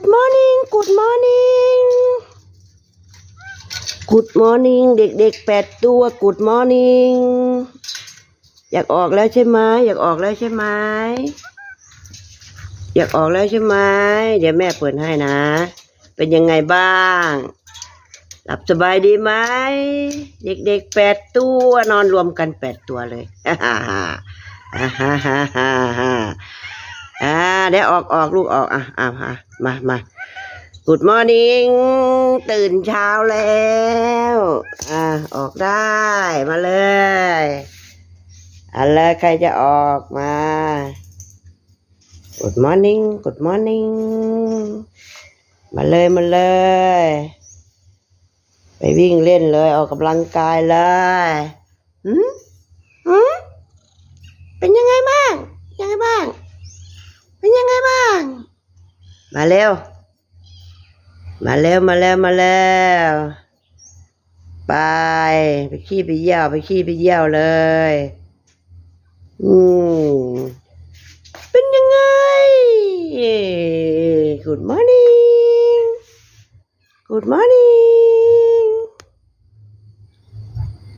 Good morning Good morning Good morning ເດັກໆແປດຕົວ Good morning ຢາກອອກແລ້ວໃຊ່ໄໝ? ຢາກອອກແລ້ວໃຊ່ໄໝ? ຢາກອອກແລ້ວໃຊ່ໄໝ? ດຽວແມ່ເປີດໃຫ້ນະ. ເປັນຍັງໄງບ້າງ? ຫຼັບສະບາຍດີໄໝ? ເດັກໆແປດຕົວ ນອນລວມກັນແປດຕົວເລີຍ. ອາ ດຽວອອກ ອອກລູກອອກ. ອາ ອາ ມາ ມາ Good morning ຕື່ນເຊົ້າແລ້ວ. ອາ ອອກໄດ້ ມາເລີຍ. ເອົາເລີຍ ໃຄຈະອອກມາ? Good morning Good morning ມາເລີຍ ມາເລີຍ ໄປວິ່ງເລ່ນເລີຍ ອອກກຳລັງກາຍເລີຍ. ຫື? ຫື? ເປັນຍັງໄງບ້າງ? ຍັງໄງບ້າງ? ເປັນຍັງໄງບ້າງ? ມາເລັວ ມາແລ້ວ ມາແລ້ວ ມາແລ້ວ. ໄປ ໄປຂີ້ໄປຢ່ຽວ ໄປຂີ້ໄປຢ່ຽວເລີຍ. ອືມ ເປັນຍັງໄງ? Good morning Good morning